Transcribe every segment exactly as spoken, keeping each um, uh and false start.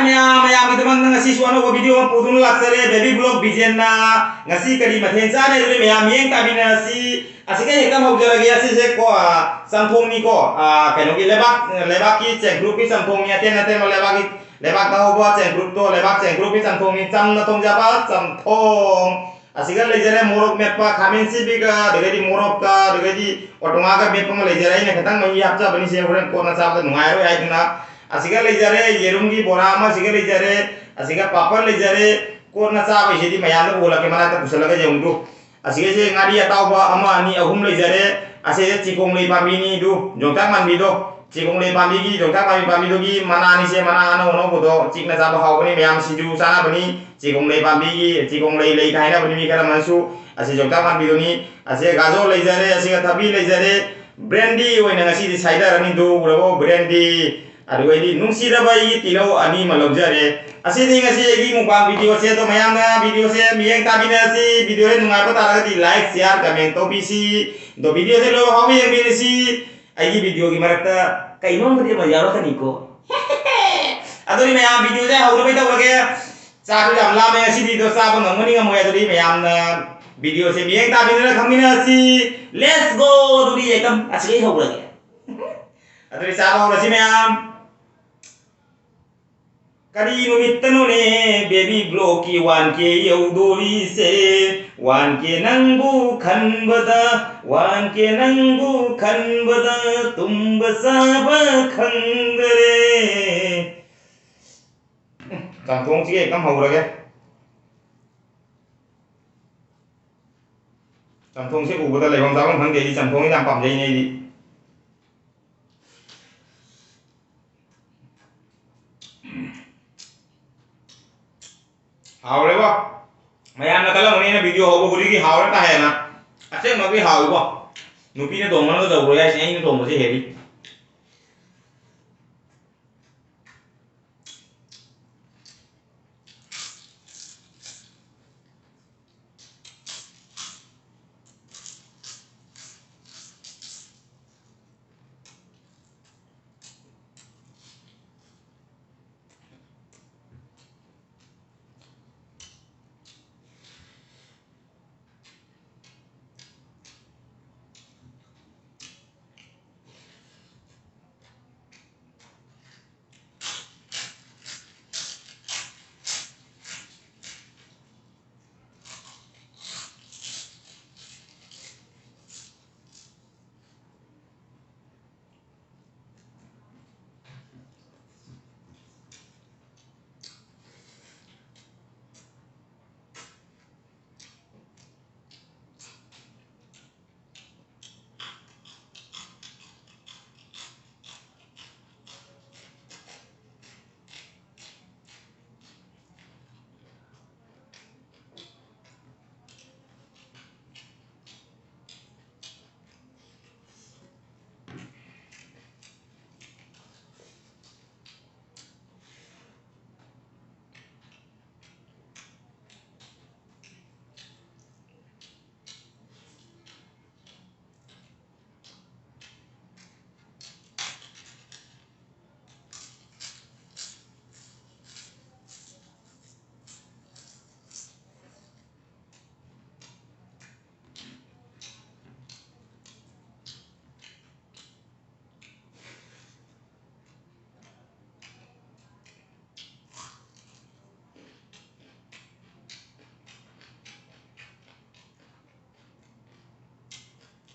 ꯃꯌꯥꯝ, ꯃꯌꯥꯝꯒꯤꯗꯃꯛꯇ ꯉꯁꯤꯁꯨ ꯑꯅꯧꯕ video ꯑꯃ ꯄꯨꯗꯨꯅ ꯂꯥꯛꯆꯔꯦ, Baby Vlog ꯕꯤꯖꯦꯟꯅ꯫ ꯉꯁꯤ ꯀꯔꯤ ꯃꯊꯦꯜ ꯆꯥꯅꯤ ꯍꯥꯏꯗꯨꯅ ꯃꯌꯥꯝ ꯃꯤꯠꯌꯦꯡ ꯇꯥꯕꯤꯅꯔꯁꯤ꯫ ꯑꯁꯤꯒ ꯍꯦꯛꯇ ꯍꯧꯖꯔꯒꯦ꯫ ꯑꯁꯤꯁꯦ ꯀꯣ, ꯑ, ꯆꯝꯊꯣꯡꯅꯤꯀꯣ꯫ ꯑ, ꯀꯩꯅꯣꯒꯤ ꯂꯩꯕꯥꯛ, ꯂꯩꯕꯥꯛꯀꯤ ꯆꯦꯡꯀ꯭ꯔꯨꯞꯀꯤ ꯆꯝꯊꯣꯡꯅꯤ, ꯑꯇꯦꯟ ꯑꯇꯦꯟꯕ ꯂꯩꯕꯥꯛꯀꯤ, ꯂꯩꯕꯥꯛꯇ ꯍꯧꯕ ꯆꯦꯡꯀ꯭ꯔꯨꯞꯇꯣ, ꯂꯩꯕꯥꯛ ꯆꯦꯡꯀ꯭ꯔꯨꯞꯀꯤ ꯆꯝꯊꯣꯡꯅꯤ, ꯆꯝꯅ ꯊꯣꯡꯖꯕ ꯆꯝꯊꯣꯡ꯫ ꯑꯁꯤꯒ ꯂꯩꯖꯔꯦ ꯃꯣꯔꯣꯛ ꯃꯦꯠꯄ, ꯈꯥꯃꯦꯟ ꯑꯁꯤꯟꯕꯤꯒ, ꯑꯗꯨꯗꯒꯤꯗꯤ ꯃꯣꯔꯣꯛꯀ, ꯑꯗꯨꯗꯒꯤꯗꯤ ꯑꯣꯇꯣꯉꯥꯒ ꯃꯦꯠꯄ ꯑꯃ ꯂꯩꯖꯔꯦ꯫ ꯑꯩꯅ ꯈꯤꯇꯪ ꯃꯍꯤ ꯍꯥꯞꯆꯕꯅꯤ, ꯁꯦ ꯍꯣꯔꯦꯟ ꯀꯣꯟꯅ ꯆꯥꯕꯗ ꯅꯨꯡꯉꯥꯏꯔꯣꯏ ꯍꯥꯏꯗꯨꯅ꯫ ꯑꯁꯤꯒ ꯂꯩꯖꯔꯦ ꯌꯦꯔꯨꯝꯒꯤ ꯕꯣꯔꯥ ꯑꯃ, ꯑꯁꯤꯒ ꯂꯩꯖꯔꯦ, ꯑꯁꯤꯒ ꯄꯥꯄꯔ ꯂꯩꯖꯔꯦ꯫ ꯀꯣꯟꯅ ꯆꯥꯕꯩꯁꯤꯗꯤ ꯃꯌꯥꯝꯗ ꯎꯍꯜꯂꯛꯀꯦ, ꯃꯅꯥꯛꯇ ꯄꯨꯁꯜꯂꯒ ꯌꯦꯡꯉꯨꯗꯨ꯫ ꯑꯁꯤꯒꯁꯦ ꯉꯥꯔꯤ ꯑꯇꯥꯎꯕ ꯑꯃ, ꯑꯅꯤ, ꯑꯍꯨꯝ ꯂꯩꯖꯔꯦ꯫ ꯑꯁꯤꯗ ꯆꯤꯒꯣꯡꯂꯩ ꯄꯥꯝꯕꯤꯅꯤ ꯑꯗꯨ, ꯌꯣꯡꯆꯥꯛ ꯃꯥꯟꯕꯤꯗꯣ꯫ ꯆꯤꯒꯣꯡꯂꯩ ꯄꯥꯝꯕꯤꯒꯤ, ꯌꯣꯡꯆꯥꯛ ꯃꯥꯟꯕꯤ ꯄꯥꯝꯕꯤꯗꯨꯒꯤ ꯃꯅꯥꯅꯤꯁꯦ, ꯃꯅꯥ ꯑꯅꯧ ꯑꯅꯧꯕꯗꯣ꯫ ꯆꯤꯛꯅ ꯆꯥꯕ ꯍꯥꯎꯕꯅꯤ, ꯃꯌꯥꯝ ꯁꯤꯡꯖꯨ ꯆꯥꯅꯕꯅꯤ꯫ ꯆꯤꯒꯣꯡꯂꯩ ꯄꯥꯝꯕꯤꯒꯤ, ꯆꯤꯒꯣꯡꯂꯩ ꯂꯩ ꯀꯥꯏꯅꯕꯅꯤ ꯃꯤ ꯈꯔ ꯑꯃꯅꯁꯨ꯫ ꯑꯁꯤ ꯌꯣꯡꯆꯥꯛ ꯃꯥꯟꯕꯤꯗꯨꯅꯤ꯫ ꯑꯁꯤ ꯒꯥꯖꯣꯔ ꯂꯩꯖꯔꯦ, ꯑꯁꯤꯒ ꯊꯕꯤ ꯂꯩꯖꯔꯦ꯫ ꯕ꯭ꯔꯦꯟꯗꯤ ꯑꯣꯏꯅ ꯉꯁꯤꯗꯤ ꯁꯥꯏꯗꯔꯅꯤ, ꯑꯗꯨ ꯎꯔꯕꯣ? ꯕ꯭ꯔꯦꯟꯗꯤ꯫ ꯑꯗꯨꯒꯩꯗꯤ ꯅꯨꯡꯁꯤꯔꯕ ꯑꯩꯒꯤ ꯇꯤꯜꯍꯧ ꯑꯅꯤ ꯑꯃ ꯂꯧꯖꯔꯦ꯫ ꯑꯁꯤꯗꯤ ꯉꯁꯤ ꯑꯩꯒꯤ mukbang videoꯁꯦ꯫ ꯑꯗꯣ ꯃꯌꯥꯝꯅ videoꯁꯦ ꯃꯤꯠꯌꯦꯡ ꯇꯥꯕꯤꯅꯔꯁꯤ꯫ Videoꯁꯦ ꯅꯨꯡꯉꯥꯏꯕ ꯇꯥꯔꯒꯗꯤ like, share, comment ꯇꯧꯕꯤꯁꯤ꯫ ꯑꯗꯣ videoꯁꯦ ꯂꯣꯏꯕ ꯐꯥꯎꯕ ꯌꯦꯡꯕꯤꯔꯁꯤ꯫ ꯑꯩꯒꯤ videoꯒꯤ ꯃꯔꯛꯇ ꯀꯩꯅꯣꯝꯕꯨꯗꯤ ꯑꯃ ꯌꯥꯎꯔꯛꯀꯅꯤꯀꯣ꯫ ꯑꯗꯨꯗꯤ ꯃꯌꯥꯝ videoꯁꯦ ꯍꯧꯅꯕꯩ ꯇꯧꯔꯒꯦ꯫ ꯆꯥꯛꯁꯨ ꯌꯥꯝ ꯂꯥꯝꯃꯦ ꯉꯁꯤꯗꯤ, ꯑꯗꯣ ꯆꯥꯕ ꯉꯝꯒꯅꯤ ꯉꯝꯃꯣꯏ ꯑꯗꯨꯗꯤ ꯃꯌꯥꯝꯅ videoꯁꯦ ꯃꯤꯠꯌꯦꯡ ꯇꯥꯕꯤꯗꯨꯅ ꯈꯪꯃꯤꯟꯅꯔꯁꯤ꯫ Let's go! ꯑꯗꯨꯗꯤ ꯑꯩ ꯀꯝ-, ꯑꯁꯤꯗꯩ ꯍꯧꯔꯒꯦ꯫ ꯑꯗꯨꯗꯤ ꯆꯥꯕ ꯍꯧꯔꯁꯤ ꯃꯌꯥꯝ꯫ ꯀꯔꯤ ꯅꯨꯃꯤꯠꯇꯅꯣꯅꯦ baby vlogꯀꯤ one K ꯌꯧꯗꯣꯔꯤꯁꯦ? One K ꯅꯪꯕꯨ ꯈꯟꯕꯗ, one K ꯅꯪꯕꯨ ꯈꯟꯕꯗ ꯇꯨꯝꯕ ꯆꯥꯕ ꯈꯪꯗꯔꯦ꯫ ꯎꯝ, ꯆꯝꯊꯣꯡꯁꯤꯒ ꯍꯦꯛꯇ ꯍꯧꯔꯒꯦ꯫ ꯆꯝꯊꯣꯡꯁꯦ ꯎꯕꯗ ꯂꯩꯐꯝ ꯆꯥꯐꯝ ꯈꯪꯗꯦ꯫ ꯑꯩꯗꯤ ꯆꯝꯊꯣꯡꯁꯦ ꯌꯥꯝ ꯄꯥꯝꯖꯩꯅꯦ ꯑꯩꯗꯤ꯫ ꯍꯥꯎꯔꯦꯕꯣ꯫ ꯃꯌꯥꯝꯅ ꯈꯜꯂꯝꯒꯅꯤ ꯑꯩꯅ video ꯍꯧꯕ ꯈꯨꯗꯤꯡꯒꯤ ꯍꯥꯎꯔꯦ ꯀꯥ ꯍꯦꯟꯅ꯫ ꯑꯁꯦꯡꯕꯒꯤ ꯍꯥꯎꯏꯕꯣ꯫ ꯅꯨꯄꯤꯅ ꯊꯣꯡꯕꯅꯒ ꯇꯧꯔꯣꯏ ꯍꯥꯏꯁꯦ, ꯑꯩꯅ ꯊꯣꯡꯕꯁꯦ ꯍꯦꯜꯂꯤ꯫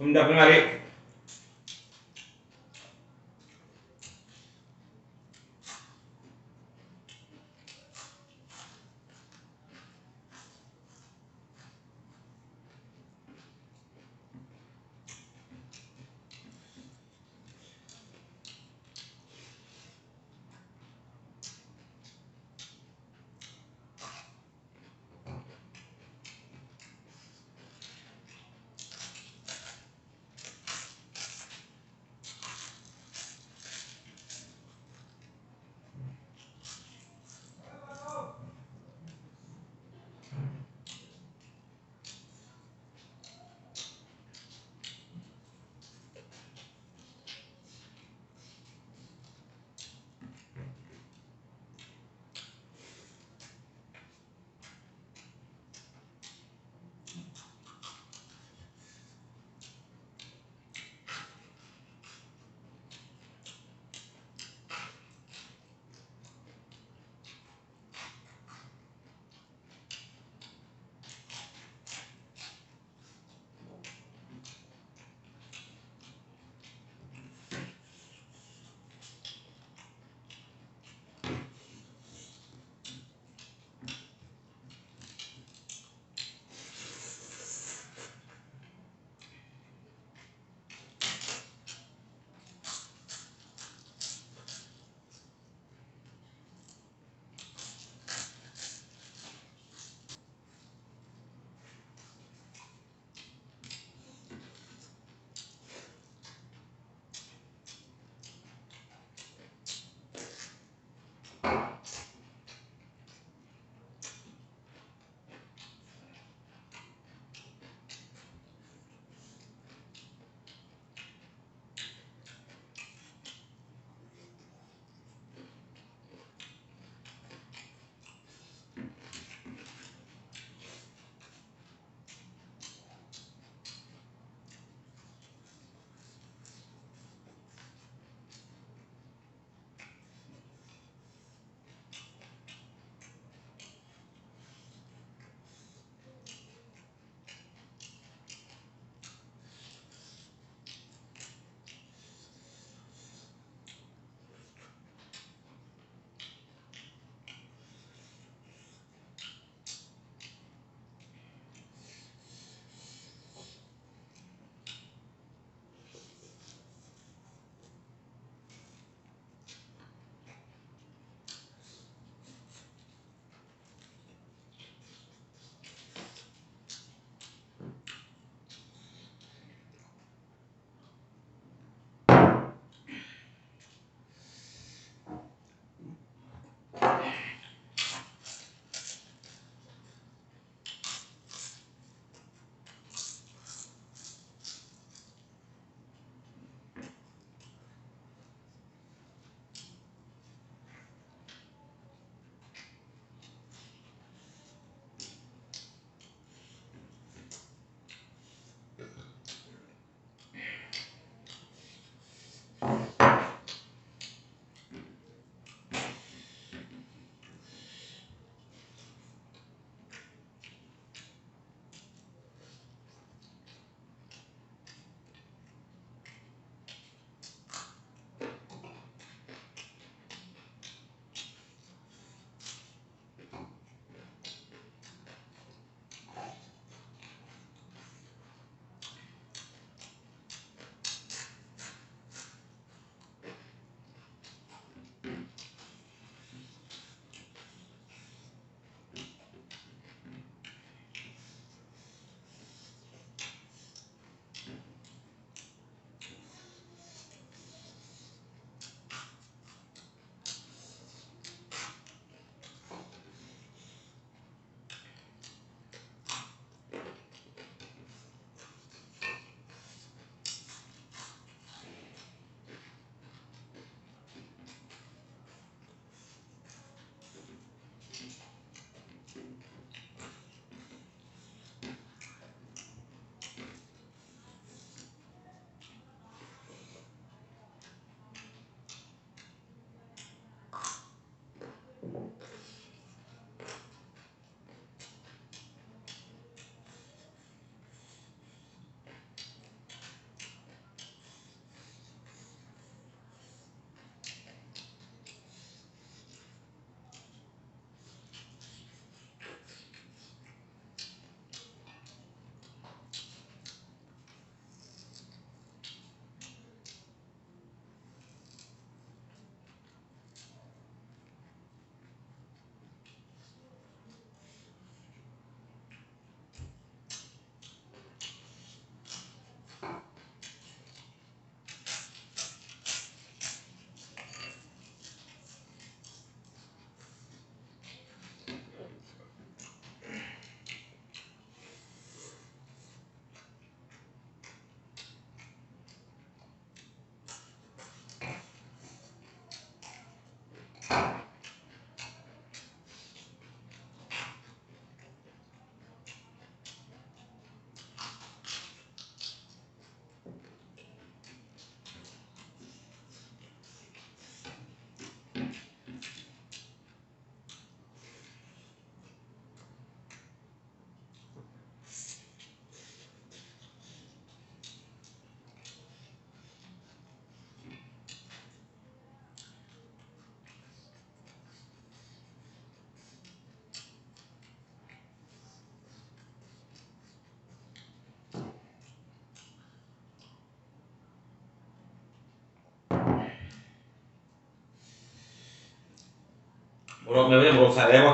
ꯊꯨꯝ ꯗꯥꯛꯄ ꯉꯥꯔꯤ꯫ ꯃꯣꯔꯣꯛ ꯃꯦꯠꯂꯦ, ꯃꯣꯔꯣꯛ ꯁꯥꯔꯛꯑꯦꯕꯣ꯫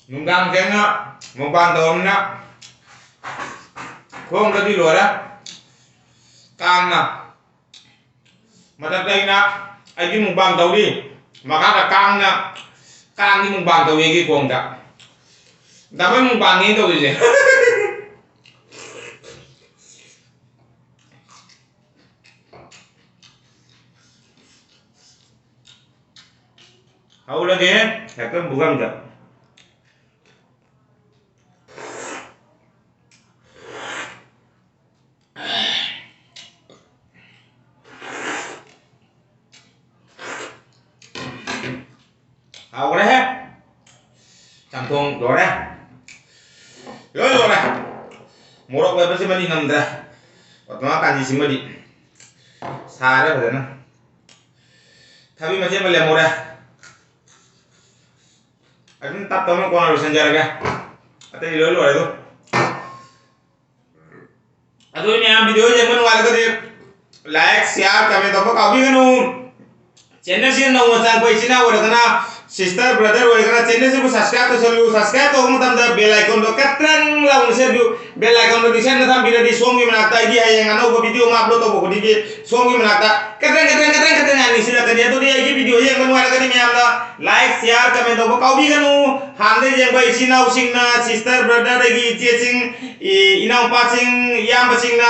ꯅꯨꯡꯗꯥꯡ ꯊꯦꯡꯅ ꯃꯨꯛꯕꯥꯡ ꯇꯧꯔꯕꯅꯤꯅ ꯈꯣꯡꯗꯗꯤ ꯂꯣꯏꯔꯦ꯫ ꯀꯥꯡꯅ ꯃꯊꯛꯇ ꯑꯩꯅ ꯑꯩꯒꯤ ꯃꯨꯛꯕꯥꯡ ꯇꯧꯔꯤ, ꯃꯈꯥꯗ ꯀꯥꯡꯅ, ꯀꯥꯡꯒꯤ ꯃꯨꯛꯕꯥꯡ ꯇꯧꯔꯤ ꯑꯩꯒꯤ ꯈꯣꯡꯗ꯫ ꯗꯕꯜ ꯃꯨꯛꯕꯥꯡꯅꯤ ꯇꯧꯔꯤꯁꯦ꯫ ꯍꯧꯔꯒꯦ ꯍꯦꯛꯇ ꯕꯨꯒꯝꯗ꯫ ꯍꯥꯎꯈ꯭ꯔꯦꯍꯦ꯫ ꯆꯝꯊꯣꯡ ꯂꯣꯏꯔꯦ꯫ ꯂꯣꯏ ꯂꯣꯏꯔꯦ꯫ ꯃꯣꯔꯣꯛ ꯃꯦꯠꯄꯁꯤꯃꯗꯤ ꯉꯝꯗ꯭ꯔꯦ꯫ ꯄꯗꯃꯥ ꯀꯥꯟꯖꯤꯁꯤꯃꯗꯤ ꯁꯥꯔꯦ ꯐꯖꯅ꯫ ꯊꯕꯤ ꯃꯆꯦꯠ ꯑꯃ ꯂꯦꯝꯍꯧꯔꯦ꯫ ꯑꯗꯨꯝ ꯇꯞ ꯇꯞꯅ ꯀꯣꯟꯅ ꯂꯣꯏꯁꯤꯟꯖꯔꯒꯦ꯫ ꯑꯇꯩꯗꯤ ꯂꯣꯏ ꯂꯣꯏꯔꯦ ꯑꯗꯨꯝ꯫ ꯑꯗꯨ ꯃꯌꯥꯝ video ꯌꯦꯡꯕ ꯅꯨꯡꯉꯥꯏꯔꯒꯗꯤ like, share, comment ꯇꯧꯕ ꯀꯥꯎꯕꯤꯒꯅꯨ꯫ Channel ꯁꯤꯗ ꯅꯧꯅ ꯆꯪꯉꯛꯄ ꯏꯆꯤꯟ ꯏꯅꯥꯎ ꯑꯣꯏꯔꯒꯅ, sister, brother ꯑꯣꯏꯔꯒꯅ channel ꯁꯤꯕꯨ subscribe ꯇꯧꯁꯜꯂꯨ꯫ Subscribe ꯇꯧꯕ ꯃꯇꯝꯗ bell icon ꯗꯣ ꯀꯇ꯭ꯔꯪ ꯂꯥꯎꯅ ꯁꯦꯝꯕꯤꯌꯨ꯫ Bell icon ꯗꯣ ꯅꯤꯡꯁꯤꯡꯅ ꯊꯝꯕꯤꯔꯗꯤ ꯁꯣꯝꯒꯤ ꯃꯅꯥꯛꯇ ꯑꯩꯒꯤ ꯍꯌꯦꯡ ꯑꯅꯧꯕ video ꯑꯃ upload ꯇꯧꯕ ꯈꯨꯗꯤꯡꯒꯤ ꯁꯣꯝꯒꯤ ꯃꯅꯥꯛꯇ ꯀꯇ꯭ꯔꯪ ꯀꯇ꯭ꯔꯪ ꯀꯇ꯭ꯔꯪ ꯀꯇ꯭ꯔꯪ ꯍꯥꯏꯅ ꯅꯤꯡꯁꯤꯜꯂꯛꯀꯅꯤ꯫ ꯑꯗꯨꯗꯤ ꯑꯩꯒꯤ video ꯌꯦꯡꯕ ꯅꯨꯡꯉꯥꯏꯔꯒꯗꯤ ꯃꯌꯥꯝꯅ like, share, comment ꯇꯧꯕ ꯀꯥꯎꯕꯤꯒꯅꯨ꯫ ꯍꯥꯟꯅꯗꯩ ꯌꯦꯡꯕ ꯏꯆꯤꯟ ꯏꯅꯥꯎꯁꯤꯡꯅ, sister, brother, ꯑꯩꯒꯤ ꯏꯆꯦꯁꯤꯡ, ꯏ-, ꯏꯅꯥꯎꯄꯥꯁꯤꯡ, ꯏꯌꯥꯝꯕꯁꯤꯡꯅ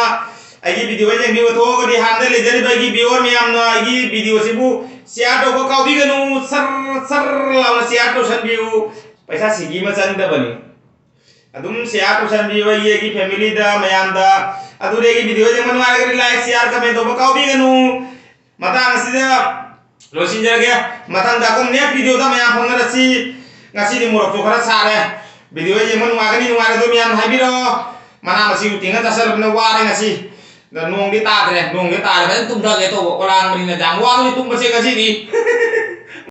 ꯑꯩꯒꯤ video ꯌꯦꯡꯕꯤꯕ ꯊꯣꯛꯑꯒꯗꯤ ꯍꯥꯟꯅꯗꯩ ꯂꯩꯖꯔꯤꯕ ꯑꯩꯒꯤ viewer ꯃꯌꯥꯝꯅ ꯑꯩꯒꯤ video ꯁꯤꯕꯨ share ꯇꯧꯕ ꯀꯥꯎꯕꯤꯒꯅꯨ꯫ ꯁꯔ ꯁꯔ ꯂꯥꯎꯅ share ꯇꯧꯁꯟꯕꯤꯌꯨ꯫ ꯄꯩꯁꯥ ꯁꯤꯀꯤ ꯑꯃ ꯆꯪꯗꯕꯅꯤ꯫ ꯑꯗꯨꯝ share ꯇꯧꯁꯟꯕꯤꯌꯨ ꯑꯩꯒꯤ, ꯑꯩꯒꯤ family ꯗ, ꯃꯌꯥꯝꯗ꯫ ꯑꯗꯨꯗꯤ ꯑꯩꯒꯤ video ꯌꯦꯡꯕ ꯅꯨꯡꯉꯥꯏꯔꯒꯗꯤ like, share, comment ꯇꯧꯕ ꯀꯥꯎꯕꯤꯒꯅꯨ꯫ ꯃꯇꯥꯡ ꯑꯁꯤꯗ ꯂꯣꯏꯁꯤꯟꯖꯔꯒꯦ꯫ ꯃꯊꯪꯗ ꯑꯩꯈꯣꯏ next video ꯗ ꯃꯌꯥꯝ ꯐꯪꯅꯔꯁꯤ꯫ ꯉꯁꯤꯗꯤ ꯃꯣꯔꯣꯛꯁꯨ ꯈꯔ ꯁꯥꯔꯦ꯫ Video ꯌꯦꯡꯕ ꯅꯨꯡꯉꯥꯏꯒꯅꯤ, ꯅꯨꯡꯉꯥꯏꯔꯣꯏꯗꯣꯏ ꯃꯌꯥꯝ ꯍꯥꯏꯕꯤꯔꯛꯑꯣ꯫ ꯃꯅꯥ ꯃꯁꯤꯡ ꯇꯤꯡꯉ ꯆꯥꯁꯤꯜꯂꯕꯅꯤꯅ ꯋꯥꯔꯦ ꯉꯁꯤ꯫ ꯑꯗ ꯅꯣꯡꯗꯤ ꯇꯥꯗ꯭ꯔꯦ, ꯅꯣꯡꯗꯤ ꯇꯥꯔꯦ ꯐꯖꯅ ꯇꯨꯝꯊꯒꯦ ꯇꯧꯕ, ꯀꯣꯂꯥꯡꯕꯅꯤꯅ ꯌꯥꯝ ꯋꯥꯕꯅꯤ ꯇꯨꯝꯕꯁꯦ ꯉꯁꯤꯗꯤ꯫